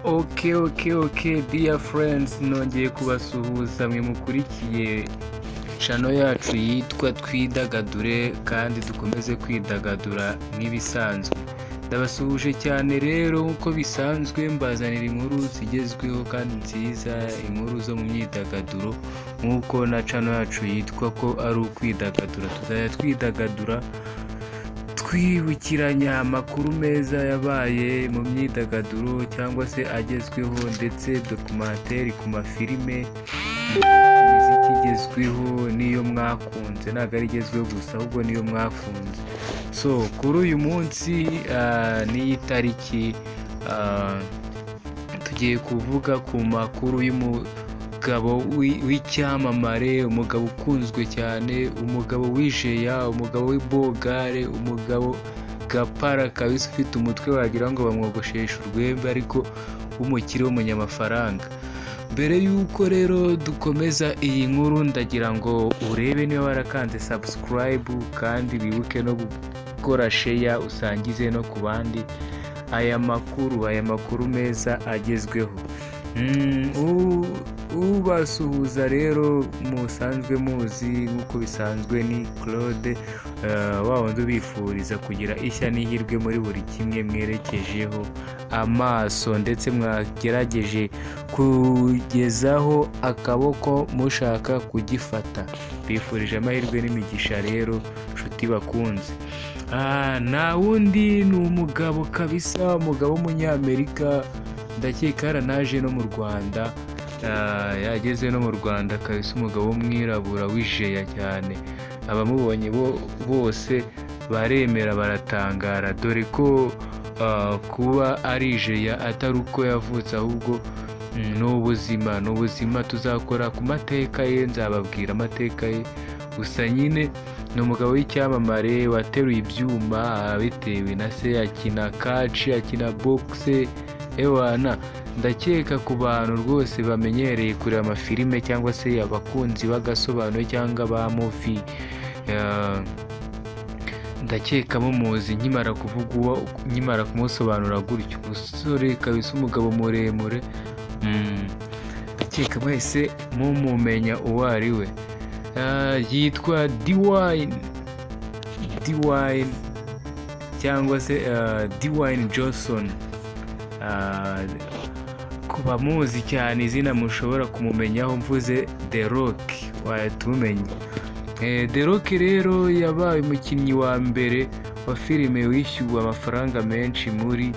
Okay, dear friends, nongeye kubasuhuza mwe mukurikiye channel yacu yitwa Twidagadure, kandi dukomeze kwidagadura nk'ibisanzwe. Ndabasuhuje cyane rero, nk'uko bisanzwe mbazanira inkuru zigezweho kandi nziza, inkuru zo mu myidagaduro, nk'uko na channel yacu yitwa ko ari ukwidagadura. Tuzajya twidagadura twibukiranya amakuru meza yabaye mu myidagaduro cyangwa se agezweho, ndetse documentaire ku mafilime, imiziki igezweho n'iyo mwakunze. Ntabwo ari igezweho gusa, ahubwo niyo mwakunze. So kuri uyu munsi n'iyi tariki tugiye kuvuga ku makuru y'umugabo w'icyamamare, umugabo ukunzwe cyane, umugabo w'ijeya, umugabo w'ibogare, umugabo gapara kabisa, ufite umutwe wagira ngo bamwogosheshe urwembe, ariko w'umukire, w'umunyamafaranga. Mbere y'uko rero dukomeza iyi nkuru, ndagira ngo urebe niba warakanze subscribe, kandi wibuke no gukora share, usangize no ku bandi aya makuru meza agezweho. Ubasuhuza rero musanzwe muzi nk'uko bisanzwe ni Claude, wa wundi ubifuriza kugira ishya n'ihirwe muri buri kimwe mwerekejeho amaso, ndetse mwagerageje kugezaho akaboko mushaka kugifata. Bifurije amahirwe n'imigisha rero, nshuti bakunze. Nta wundi, ni umugabo kabisa, umugabo w'umunyamerika, ndakeka yaranaje no mu Rwanda. Yageze no mu Rwanda kabisa, umugabo w'umwirabura w'ijeya cyane. Abamubonye bose baremera baratangara, dore ko kuba ari ijeya atari uko yavutse, ahubwo ni ubuzima, ni ubuzima. Tuzakora ku mateka ye, nzababwira amateka ye. Gusa nyine ni umugabo w'icyamamare wateruye ibyuma bitewe na se, akina catch, akina boxe. Ewana, ndakeka ku bantu rwose bamenyereye kureba amafilime cyangwa se abakunzi b'agasobanuye cyangwa ba movie, ndakeka mumuzi nkimara kuvuga uwo, nkimara kumusobanura gutyo. Umusore kabisa, umugabo muremure, ndakeka mwese mumumenya uwo ari we. Yitwa Dwayne, Dwayne cyangwa se Dwayne Johnson. Ku bamuzi cyane, izina mushobora kumumenyaho, mvuze The Rock wahita umumenya. The Rock rero yabaye umukinnyi wa mbere wa filime wishyuwe amafaranga menshi muri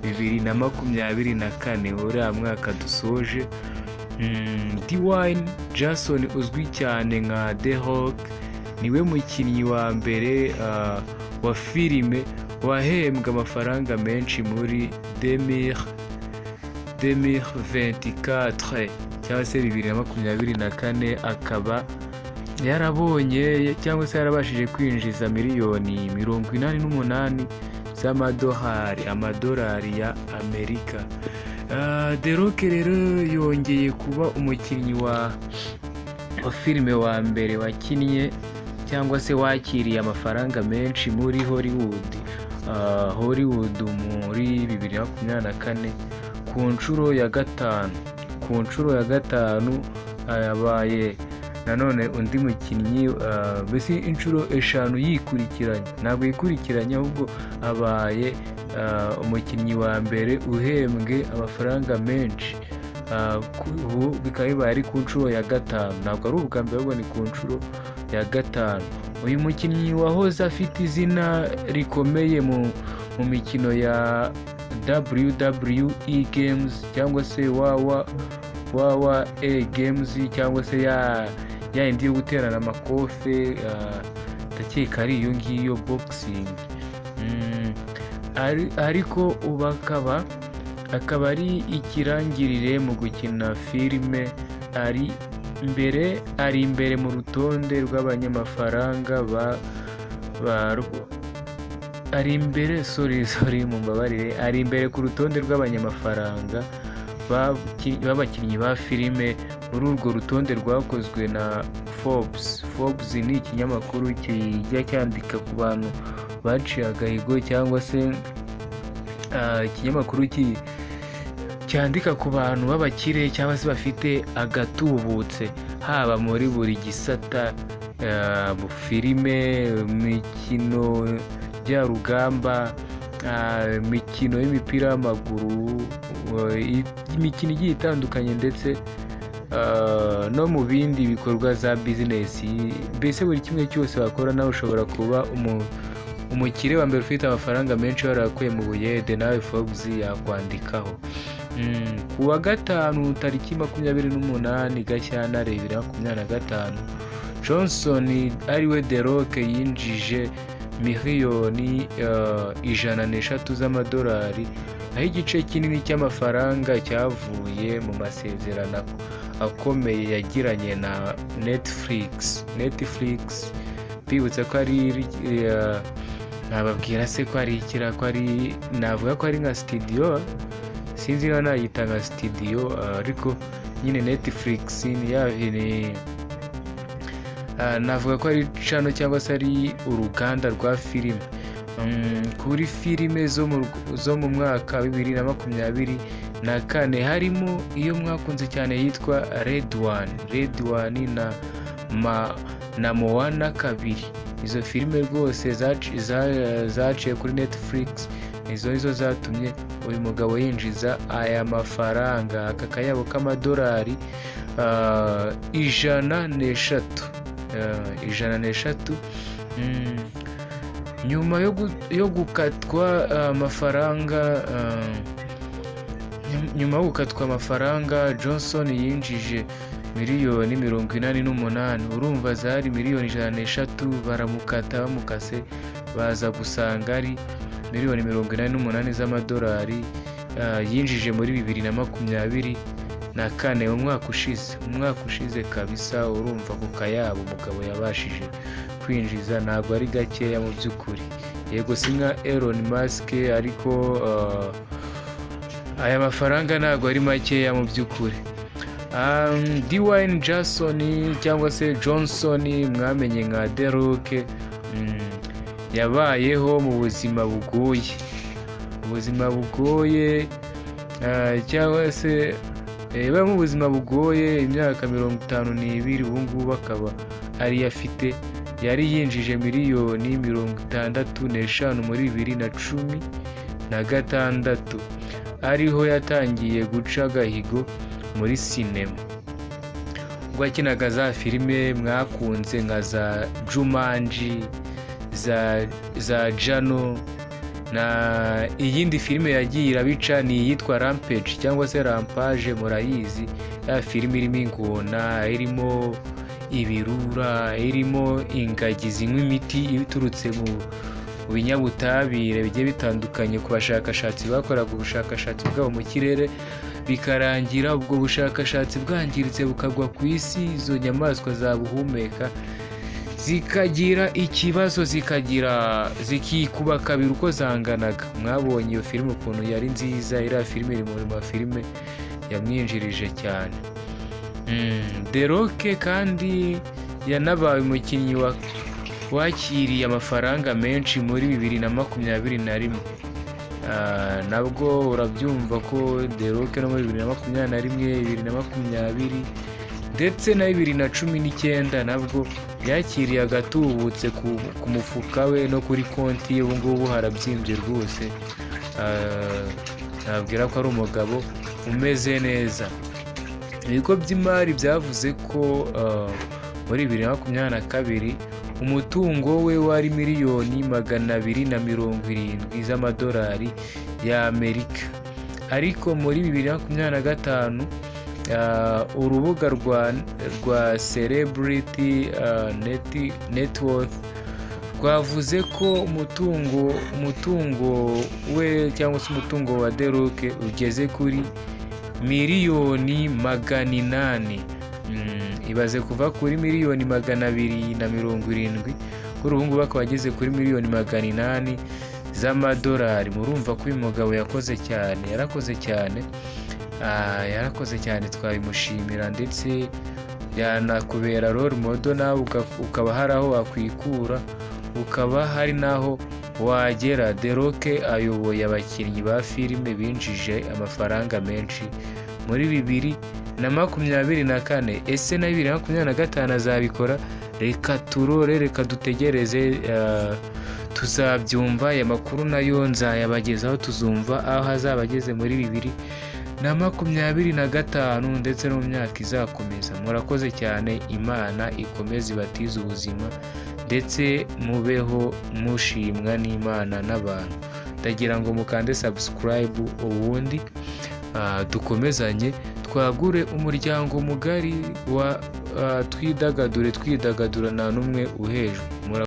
2024, uriya mwaka dusoje. Dwayne Johnson uzwi cyane nka The Rock niwe mukinnyi wa mbere wa filime wahembwe amafaranga menshi muri 2024 cyangwa se 2024, akaba yarabonye cyangwa se yarabashije kwinjiza miliyoni 88 z'amadolari, amadolari ya Amerika. The Rock rero yongeye kuba umukinnyi wa filime wa mbere wakinnye cyangwa se wakiriye amafaranga menshi muri Hollywood, Hollywood muri 2024 ku nshuro ya gatanu. Ku nshuro ya gatanu yabaye nanone undi mukinnyi, mbese inshuro eshanu yikurikiranya, ntabwo yikurikiranya, ahubwo abaye umukinnyi wa mbere uhembwe amafaranga menshi. Ubu bikaba bibaye ari ku nshuro ya gatanu, ntabwo ari ubwa mbere, ahubwo ni ku nshuro ya gatanu. Uyu mukinnyi wahoze afite izina rikomeye mu mikino ya WWE Games cyangwa se WWE Games, cyangwa se ya yindi yo guterana amakofe, ndakeka ari iyo ngiyo boxing. Ariko ubu akaba ari ikirangirire mu gukina filime, ari imbere mu rutonde rw'abanyamafaranga ba ari imbere, sorry, sorry, mumbabarire, ari imbere ku rutonde rw'abanyamafaranga b'abakinnyi ba filime muri urwo rutonde rwakozwe na Forbes. Forbes ni ikinyamakuru kijya cyandika ku bantu baciye agahigo, cyangwa se ikinyamakuru Cyandika ku bantu b'abakire cyangwa se bafite agatubutse, haba muri buri gisata, mu filime, imikino njyarugamba, imikino y'imipira y'amaguru, imikino igiye itandukanye, ndetse no mu bindi bikorwa za business. Mbese buri kimwe cyose wakora, nawe ushobora kuba umukire wa mbere ufite amafaranga menshi warayakuye mu buyede, nawe Forbes yakwandikaho. Ku wa gatanu, tariki 28 Gashyantare 2025, Johnson, ariwe The Rock, yinjije miliyoni 103 z'amadolari, aho igice kinini cy'amafaranga cyavuye mu masezerano akomeye yagiranye na Netflix. Netflix, mbibutsa ko ari nababwira se ko ari ikira, ko ari, navuga ko ari nka studio, sinzi niba nayita nka studio, ariko nyine Netflix ni ya ni navuga ko ari channel cyangwa se ari uruganda rwa filime. Kuri filime zo mu mwaka wa 2024 harimo iyo mwakunze cyane yitwa Red One, Red One na Moana 2. Izo filime rwose zaciye kuri Netflix, izo nizo zatumye uyu mugabo yinjiza aya mafaranga, aka kayabo k'amadolari 103, 103. Nyuma yo gukatwa amafaranga, nyuma yo gukatwa amafaranga, Johnson yinjije miliyoni 88. Urumva zari miliyoni 103, baramukata, bamukase baza gusanga ari miliyoni 88 z'amadolari yinjije muri 2024, mu mwaka ushize, umwaka ushize kabisa. Urumva ku kayabo umugabo yabashije kwinjiza ntabwo ari gakeya mu by'ukuri. Yego, si nka Elon Musk, ariko aya mafaranga ntabwo ari makeya mu by'ukuri. Dwayne Jason cyangwa se Johnson, mwamenye nka The Rock, yabayeho mu buzima bugoye, ubuzima bugoye, cyangwa se yabayeho mu buzima bugoye imyaka 52, ubu ngubu akaba ariyo afite. Yari yinjije miliyoni 65 muri 2016, ariho yatangiye guca agahigo muri sinema, ubwo yakinaga za filime mwakunze nka za Jumanji, za Jano, na iyindi filime yagiye irabica ni iyitwa Rampage cyangwa se Rampage, murayizi, ya filime irimo ingona, irimo ibirura, irimo ingagi zinywa imiti iturutse mu binyabutabire bigiye bitandukanye, ku bashakashatsi bakoraga ubushakashatsi bwabo mu kirere, bikarangira ubwo bushakashatsi bwangiritse bukagwa ku isi, izo nyamaswa zabuhumeka zikagira ikibazo, zikagira zikikuba kabiri uko zanganaga. Mwabonye iyo filime ukuntu yari nziza. Iriya filime iri mu mafilime yamwinjirije cyane. The Rock kandi yanabaye umukinnyi wakiriye amafaranga menshi muri 2021. Nabwo urabyumva ko The Rock no muri 2021, 2020 ndetse na 2019 nabwo yakiriye agatubutse ku mufuka we no kuri konti ye. Ubu ngubu harabyimbye rwose. Nabwira ko ari umugabo umeze neza. Ibigo by'imari byavuze ko muri 2022 umutungo we wari miliyoni 270 z'amadolari y'Amerika, ariko muri 2025 urubuga rwa Celebrity Net Worth rwavuze ko umutungo we cyangwa se umutungo wa The Rock ugeze kuri miliyoni 800. Ibaze kuva kuri miliyoni 270, kuri ubu ngubu akaba ageze kuri miliyoni 800 z'amadolari. Murumva ko uyu mugabo yakoze cyane, yarakoze cyane, yarakoze cyane, twabimushimira, ndetse yanakubera role model, nawe ukaba hari aho wakwikura, ukaba hari n'aho wagera, The Rock ayoboye abakinnyi ba filime binjije amafaranga menshi muri 2024. Ese na 2025 azabikora? Reka turore, reka dutegereze, tuzabyumva. Aya makuru nayo nzayabagezaho, tuzumva aho azaba ageze muri 2025 ndetse no mu myaka izakomeza. Murakoze cyane, Imana ikomeze ibatize ubuzima ndetse mubeho mushimwa n'Imana n'abantu. Ndagira ngo mukande subscribe, ubundi dukomezanye twagure umuryango mugari wa Twidagadure, twidagadura nta n'umwe uhejwe.